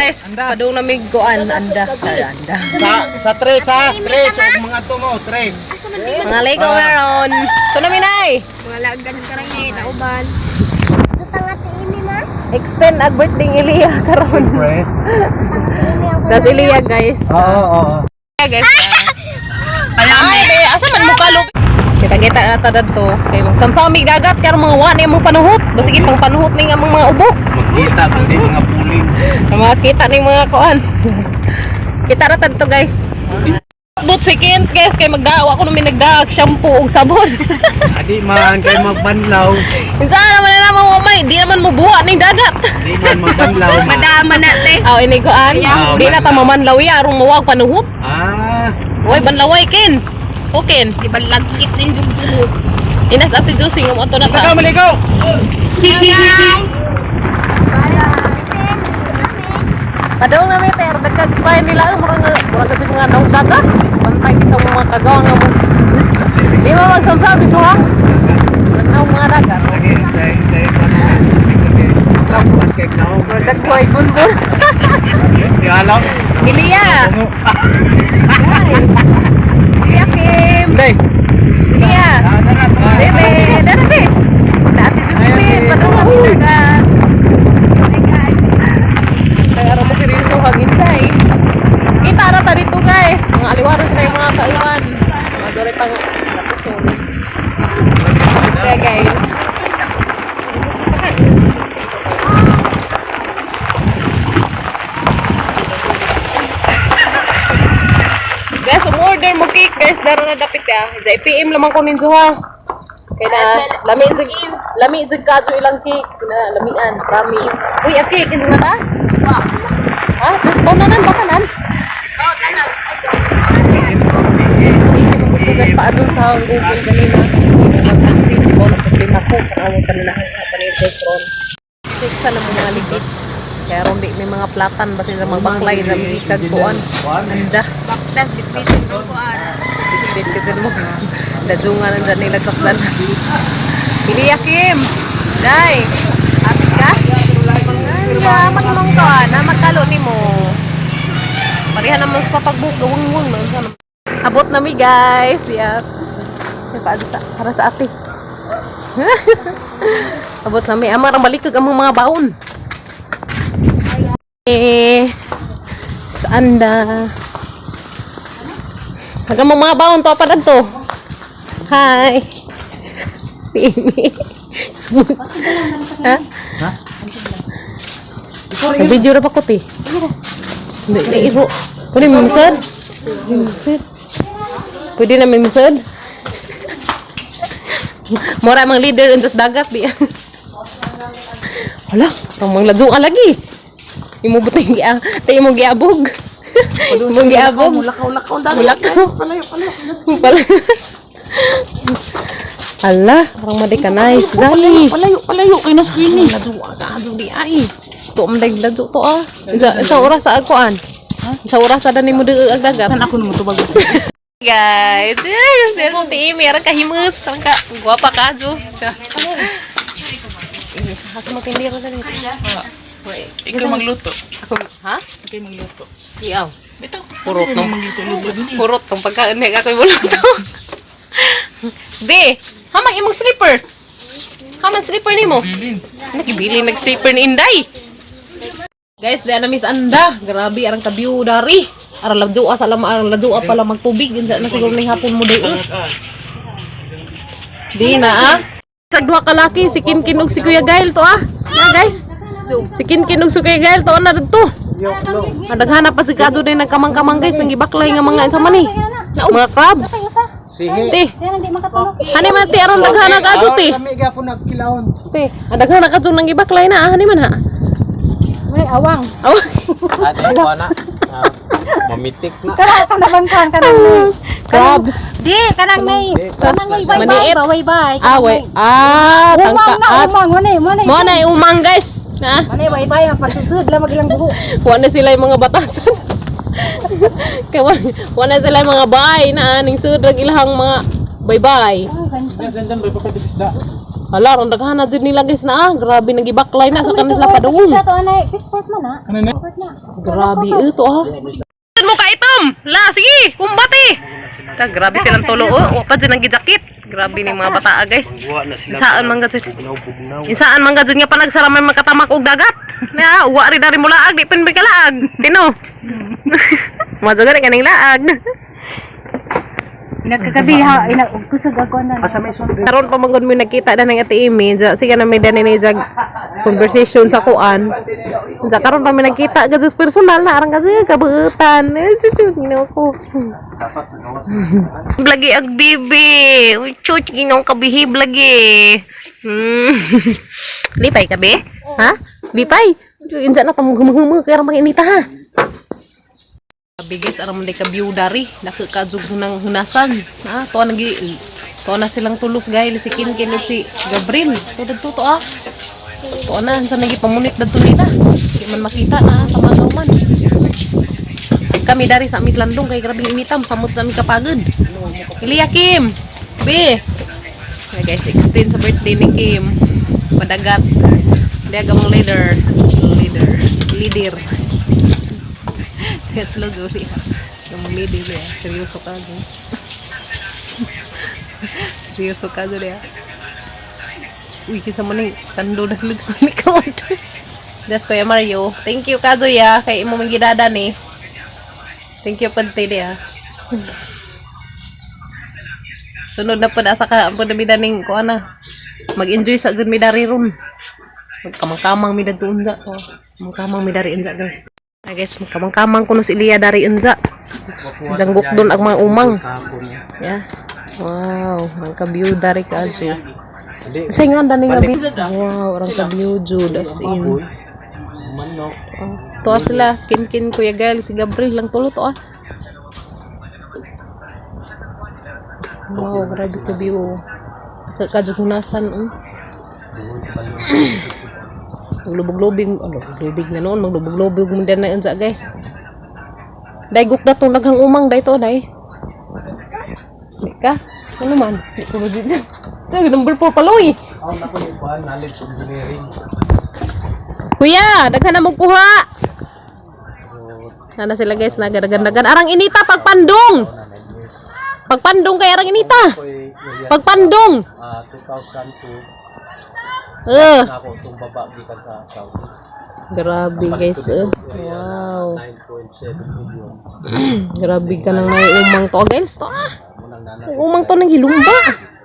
Guys, padung na mig kuan anda. Char anda. Sa tres ha, tres og mga to mo, tres. Mga Lego meron. Ito na minay. Mga laggan karang ni nauban. Extend ag birthday ni Elia karon. Das Elia, guys. Oo, oo. Elia, guys. Ay, be, asa man mo kalop? Kita-kita na ta dadto. Kay magsamsamig dagat karon mga wa ni mo panuhot. Basig pang panuhot ni nga mga ubo. Magkita kundi mga puling. Mga kita ni mga kuan. Kita ra ta dito, guys. But si Kent, guys, kay magdaaw ako nung nagdaag shampoo ug sabon. Adi man kay magbanlaw, Unsa naman na naman umay, di naman mo buha ning dagat. di man magbanlaw. Madama na te. Aw ini kuan, Yeah. di na ta mamanlaw ya aron mawag panuhot. Ah, Uy, banlaway kin. Okin. Di ba lagkit din jud buhok. Inas Ate Josie nga mo ato na ta. Taka maligo. Padong na mi ter dagkag spine nila murag murag kasi mga naog dagat. Bantay kita mo mga kagawa nga mo. Di ba magsamsam dito ha? Murag naog mga dagat. Lagi kay kay paano ibig sabihin. Kapuan kay naong. Murag dagkoy bunbun. Di alam. Ilia. Ilia Kim. Day. Ilia. Ah, tara, tara. Bebe, dara be. Na Ate Josephine, padong na mi dagat. Kaya araw mo seryoso hangin day. Kita ra ta dito, guys. Mga aliwaros ra yung mga kaiwan. Mga zore pang natuson. Kaya guys. Guys, umorder mo cake, guys, daro na dapit ya. Sa PM lamang ko ninyo ha. Kaya na lami jud lami jud kadyo ilang cake na lamian, promise. Uy, a cake inyo na na? Ha? Tas pa na nan baka nan. Oh, tanan. Busy mo ko, guys, pa dun sa Google ganina. Mag-access ko na problema ko kung pa nila pa ni Jetron. Check sa namo mga ligid. Kaya ron di may mga platan basin sa mga baklay sa mga kagtuan. Anda. Baktas bitbitin ang kuan. Bitbit kasi mo. Dadungan nandyan nila sakdan. Iliya Kim! Day! Apit ka? Anda, magmong to ah. Na magkalo ni mo. Pareha naman sa papagbuk. Gawang-wang na. Abot na mi, guys. Diya. Para sa, para sa ate. Abot na mi. Amar ang balikag ang mga baon. Eh, saan da? Hanggang mga baon to pa to. Hi. Tini. Ha? Nag-video ra pa ko ti. Hindi, hindi iro. Pwede may masad? May masad. Pwede na may masad? Mura mang leader unsa sa dagat di. Hala, ang mga ladyo lagi. Imo buting gia, tayo mo giabog. Imo giabog. Mulakaw, lakaw, dagat. Mulakaw. Palayo, palayo. Pala. Ala, parang madi ka nice. Dali. Palayo, palayo. Kay na screen ni. Ladyo ka adyo di ay. To man dag ladyo to ah. Sa oras sa akuan. Sa oras sa dani mo ag dagat. Tan ako namo tubag. Guys, yes, yes, ti Amy, aran ka himus, aran ka gwapa ka jo. Asa mo tindira dali. Ikaw magluto. Ako, ha? Ikaw magluto. Iyaw. Bitaw. Purot Ano nung magluto-luto din eh. Purot tong pagkain niya ako'y buluto. Be, hamang imong slipper. Hamang slipper nimo. Bilin. Nakibili nag slipper ni Inday. Guys, di na miss anda. Grabe arang ka-view dari. Arang ladyo sa alam arang ladyo pala magtubig unsa na siguro ning hapon mo day. Di na ah. Sa duha ka laki si Kinkin ug si Kuya Gail to ah. Na guys. Si Kinkin ug si Kuya Gail to na didto. Naghanap pa si Kadyo din nagkamang-kamang guys, ang gibaklay nga mga unsa man ni. Mga crabs. Sihi. Ti. Hani man ti aron daghana ka adyo ti. Kami gapon nagkilahon. Ti, ang daghana ka adyo nang gibaklay na ah, hani man ha. May awang. Aw. Ate ko na. Ah, Mamitik na. Kara ka na bang kan kanang may. Crabs. Di kanang may kanang may bye bye Maniit. ba way bye. Ah, way. Ah, Umang na tangkaat. umang mo na. Mo na umang guys. Na. Mo na way bye magpagsusud lang magilang buho. Wa na sila yung mga batasan. Kaya wa na sila yung mga bay na aning sudrag ilahang mga bye-bye. Diyan, diyan, may papatid isda. Hala, ron daghan na jud nila, guys, na ah. Grabe nagibaklay na sa kanila padung. Ito anay, passport man na. Passport na. Grabe ito ah. Mo ka itom. La, sige, kumbati. Ta, grabe silang tulo oh. Wa pa jud ang gijakit. Grabe ni mga bata ah, guys. Saan man gud? Insaan man gud nga panagsara may makatamak og dagat. Na, wa ri dari mo laag, di pin ka laag. Tino. Madyo gani kaning laag. Nagkagabi ha, ina kusog ako na. Karon pa man gud mi nagkita na ng Ate Amy, sige na may dani ni jag conversation sa kuan. Ja karon pa mi nagkita gud sa personal na arang kasi kabuutan. Eh, sus, ginoo ko. Lagi ag bibi. Uy, chuch, ginoo kabihib lagi. Lipay ka be? Ha? Lipay? Inja na tamo humuhumu kay ra manginita ha. Biggest aram man ka view dari nakakajug ng hunasan. Ah, to nagi to na silang tulos gay si Kinkin ug si Gabriel. To dadto to ah. To na sa nagi pamunit dadto nila. Di man makita na sa mga man. Kami dari sa Miss Landong kay grabing initam samot sa mi kapagod. Ilya Kim. B. Yeah, guys, 16 sa birthday ni Kim. Padagat. Diya gamang leader. Leader. Leader. Yes, lo Julia. Gamang leader ya. Seryoso ka, Ju. Seryoso ka, Julia. Uy, kinsa mo ning tando na sila ko ni kawad. Des Kuya Mario. Thank you ka, Julia. Kay imo manggidada ni. Thank you pud ya. Sunod na pud asa ka pud mi daning kuan na. Mag-enjoy sa jud mi dari ron. Magkamang-kamang mi dadto unja. Oh, magkamang mi dari unja, guys. Ah, guys, magkamang-kamang kuno si Ilya dari unja. Janggok doon ang mga umang. Yeah. Wow, ang ka-view dari ka ju. Sa nga dani nga bi. Wow, ang ka-view jud as in. Manok. Oh, tuwa sila, skin kin Kuya Gael, si Gabriel lang tulo to ah. Wow, grabe ka view. Kajuhunasan oh. Maglubog-lubig, ano, lubig na noon, maglubog-lubig mo din na unsa, guys. Day guk na tong daghang umang day to day. Di ka? Ano man? Di ko ba dito? Number 4 paloy. Ako na ko yung kuhan, knowledge engineering. Kuya, daghan na mo kuha. Nana sila guys, nagadagan-dagan. Arang inita pagpandong. Pagpandong kay arang inita. Ako'y area Pagpandong. 2002 Eh, na ako itong baba gikan sa Saudi. grabe guys. Eh. Area Wow. na 9.7 million. Grabe ka nang may umang to guys. To ah. Unang nana. Ang umang to nang gilumba.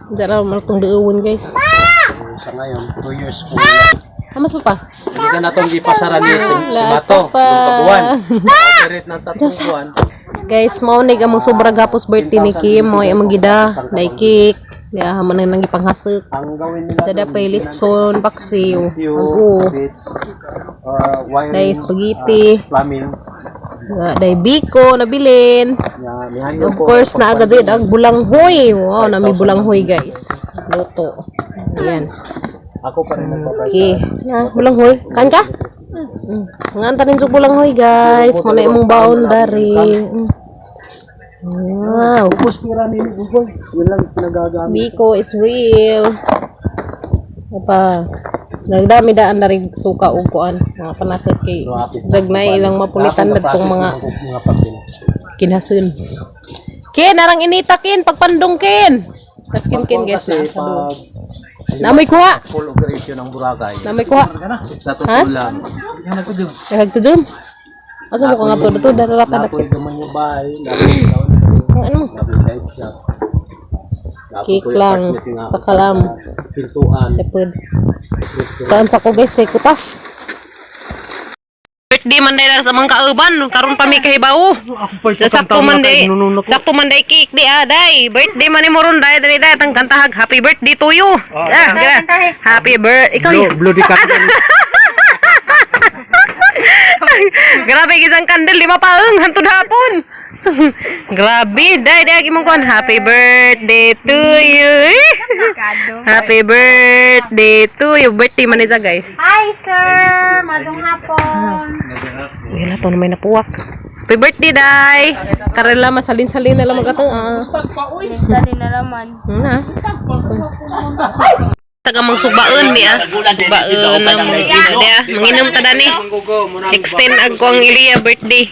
Diyan na man tong duon guys. So, sa ngayon, 2 years ko na. Amas pa pa. Hindi ka na itong gipasaran ni si Mato. pa. Yung kabuan. Operate ng 3 buwan. Guys, mao ni among sobra gapos birthday ni Kim, mo among gida, day cake. Ya, man nang gipanghasik. Ang gawin nila Dada pay litson, paksiw, few ago, bits, wiring, day spaghetti, plumbing. Day biko nabilin. Ya, mihanyo Of ko. course, naaga jud ang bulanghoy. Wow, nami bulanghoy, guys. Luto. Ayan. Ako pa rin nagbabayad. Okay. Na, bulanghoy. Kan ka? Nga tanin sa bulanghoy, guys. Mo na imong baon dari. Wow. Ubus pira nini Google. Yun lang nagagamit. Biko is real. Apa? Nagdami daan na rin suka ug kuan. Mga panakot kay jagnay ilang mapulitan tong mga mga papel. kinhasun. Ken, arang inita ken, pagpandong ken. Tas kin kin guys Kasi na. pag Namoy kuha. full operation ng Boracay, Namoy kuha. sa totoo lang, Nagtujum. Asa mo ka nga to to darara pa napoy dapit. gaman yung bahay, napoy laundry, Ang ano mo? napoy live shop, napoy Cake lang apartment nga sa kalam. pintuan. Tapod. Kaan sa ko guys kay kutas. Birthday man dahil sa mga kauban, karon pa mi kahibaw. Sa sakto man day, sakto man day cake di ah, day. Birthday man ni mo ron day, dali day tang kantahag happy birthday to you. Ah, gira. Happy birthday. Ikaw. Blue, blue di ka. Grabe gisang kandel lima paeng hantod hapon. Grabe, day day imong kon happy birthday to you. Happy birthday to you. Birthday man ni siya, guys. Hi sir, magandang hapon. Wala to na may napuwak. Happy birthday, day! Karela, masalin-salin na lang magatang ah. Dali na naman. Na. Taga magsugbaon di ah. Sugbaon na mo. Di ah, manginom ta dani. Extend ag ko ang Iliya birthday.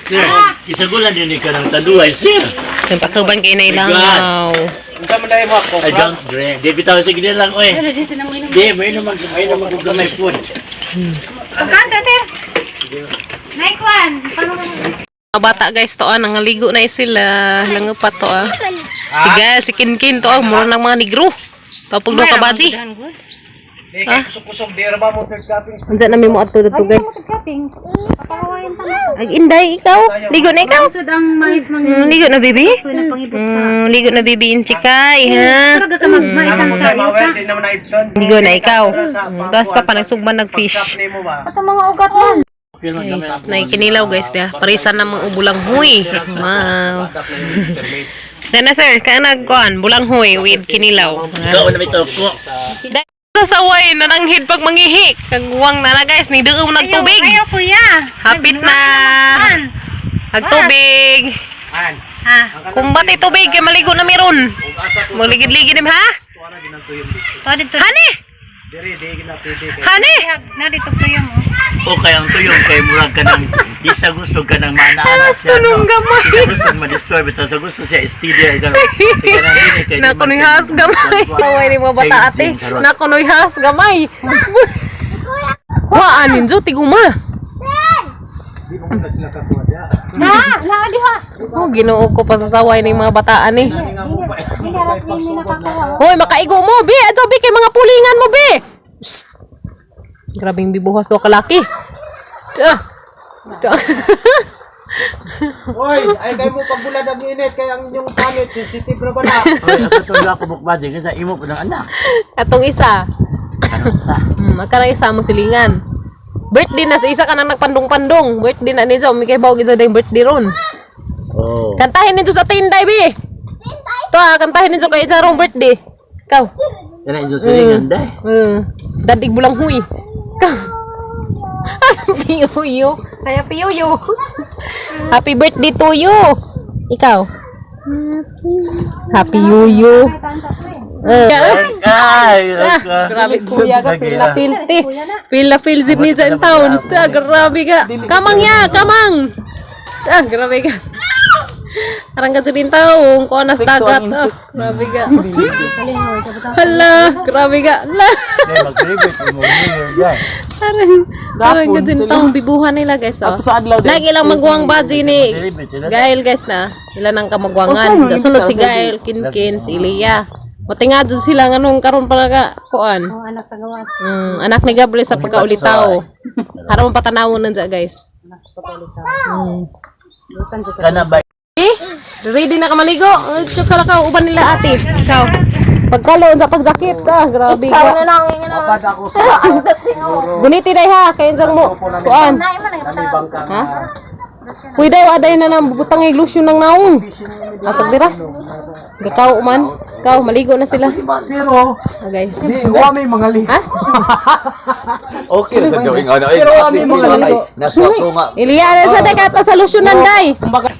Sir, isagulan din ka ng taduay, sir. Nagpakaban kay na ilangaw. I don't drink. Di bitaw, sige na lang, oy. Di, may naman gamay food. Pagkaan sir, sir. Naikwan. Paano ka? Mga bata guys to ah, nangaligo na sila. Langaw pa to ah. Sige, si Kinkin to ah, mura ng mga negro. Tapog daw kabaji. Ha? Andiyan na may mo ato dito guys. Kaping. Papahawain sa mga. Ag inday ikaw. Ligo na ikaw. Sud ang mais mang Ligo na bibi. na pangibot sa. Ligo na bibi in chikay, ha? Pero ka mag maisang sa iyo ka. Ligo na ikaw. Tapos pa pa nagsugban nagfish. Ato mga ugat man. Guys, naikinilaw guys dia. Parisan na mga ubulang huy. Wow. Dana sir, kaya nagkuan bulanghoy with kinilaw. Ikaw na may toko. Sa saway nananghid pag mangihi. Kagwang na na guys, ni duom nagtubig. Ayaw kuya. Hapit na. Nagtubig. Ha. Kumbati tubig kay maligo na meron. Maligid-ligid nim ha? To dito. Hani! Hani! Na dito tuyo mo. O kaya ang tuyong kay murag ka ng di sa gusto ka ng manaanas siya. Kunong gamay. Di sa gusto ma-disturb ito. Sa gusto siya steady. Ay, gano'n. Sige na, hindi, kay di man Nakunoy has gamay. Saway ni mga bata ate. Nakunoy has gamay. Waan ninjo tiguma. Na, na diha. Oh, Ginoo ko pa sa saway ng mga bataan eh. Hindi ras ni nakakuha. Hoy, makaigo mo, be. Adto be kay mga pulingan mo, be. Psst. Grabing bibuhas do kalaki. Ah. Ah. Hoy, ay kayo mo pagbulad ang init kaya ang inyong panit sensitive na ba na? Oy, ako itong ako bukbadi kasi imo po ng anak. Atong isa. Kanang sa. Magkarang isa mo silingan. Birthday na sa isa ka nang nagpandong-pandong. Birthday na niya, umikay bawag isa dayong birthday ron. Oh. Kantahin ninyo sa Tinday, be. To ah, kantahin ninyo kay isa rong birthday. Ikaw. Yan ang inyong silingan, day. Dadig bulang huy. Ikaw. Piyuyo. Kaya piyuyo. Happy birthday to you. Ikaw. Happy yuyo. Ay, Ah, grabe kuya ka, feel na feel ti. Feel na feel zip ni dyan taon. Ah, grabe ka. Kamang ya, kamang. Ah, grabe ka. Arang ka dyan taon, kuha na sa dagat. Ah, grabe ka. Hala, grabe ka. Hala. Mag-ribit mo day. Arang ka dyan taon, bibuhan nila guys. Oh. Lagi lang magwang baji ni Ribit sila. Gael guys na. Ilan ang kamagwangan. Sunod si Gael, Kinkin, si Ilya. Matinga dyan sila nganong karon para ka kuan. Ang anak sa gawas. Anak ni Gabriel sa pagkaulitaw. Para mong patanawon nandiyan, guys. Kana ba? Eh, ready na ka maligo. Tsaka ka uban nila ate. Ikaw. Pagkalo sa pagjakit. Ah, grabe ka. Babad ako sa Guniti day ha, kay injang mo. Kuan. Na ima nang Ha? Uy, day, waday na nang butang iglusyon ng naong. Asag dira. Gakaw man. Ikaw, maligo na sila. Pero Ah, guys. di wa may mga li. Ha? Okay ra sa gawing ano ay Pero at kami least mga wala kay ligo. nasuwa ko nga. Iliya na sa dekata sa lusyonan day.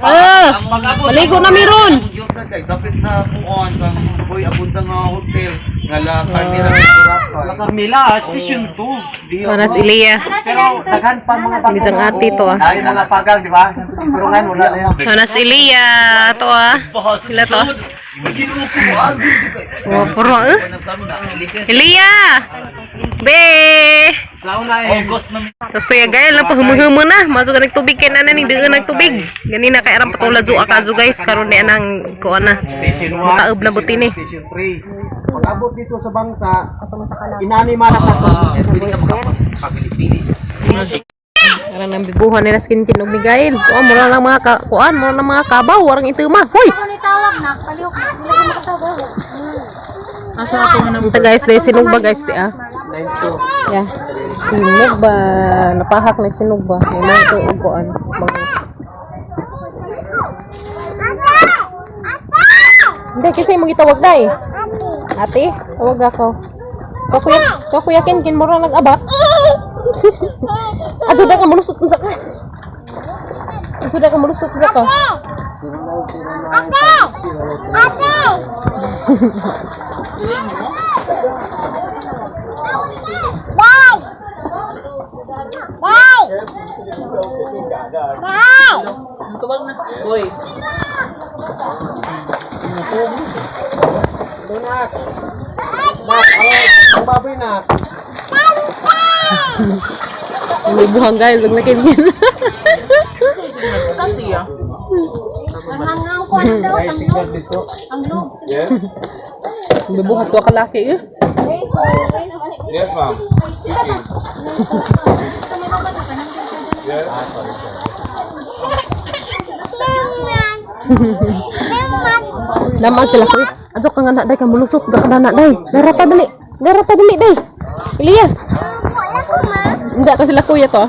Ah, maligo na meron. Dapat sa kuon kang Boy Abunda nga hotel nga La Carmela Boracay. La Carmela, Station 2. Di Panas Iliya. Pero daghan pa mga Hindi diyang ate to ah. Ay mga pagang, di ba? Pero ngayon wala na yan. Panas Iliya to ah. Sila to. Oh, puro eh. Iliya! Be! Sa una eh. Tapos Kuya Gael, lang pahumuhumo na. Masuk ka nagtubig kay nana ni diin nagtubig. Gani na kay aram patulad jo akazo guys karon ni anang kuan na. Station 1, Mataob na buti ni. Station 3. Pag-abot dito sa bangka, inani man sa Aran ang bibuhan nila skin og ni Gael. Kuan mo lang mga ka, kuan mo lang mga kabaw warang ituma. Hoy. Ano ni tawag na? Palihok. Wala ko makatawag. Ito guys, dahil sinog ba guys di ah. 92. Yeah. Sinog ba? Napahak na sinog ba? May mga ito og kuan. Bangus. Hindi, kasi mo gitawag day. Ate, tawag ako. Kakuya, kakuya kin kin mo nag-abat. Adyo da ka mulusot unsa ka. Sudah ka malusot dyan ka. Uy. Nak. Nak, aray, ang baboy nak. May buhang gayol lang nakin. Kasi ah. Ang kuan daw, Ay, signal dito. ang loob. Yes? May buhat to kalaki eh. Yes, ma'am. Speaking. Yes? Lamang sila kuy. Adyo ka nga na day ka mulusot ka na day. Darata dali. Darata dali day. Ilya. Hindi ka sila kuya to.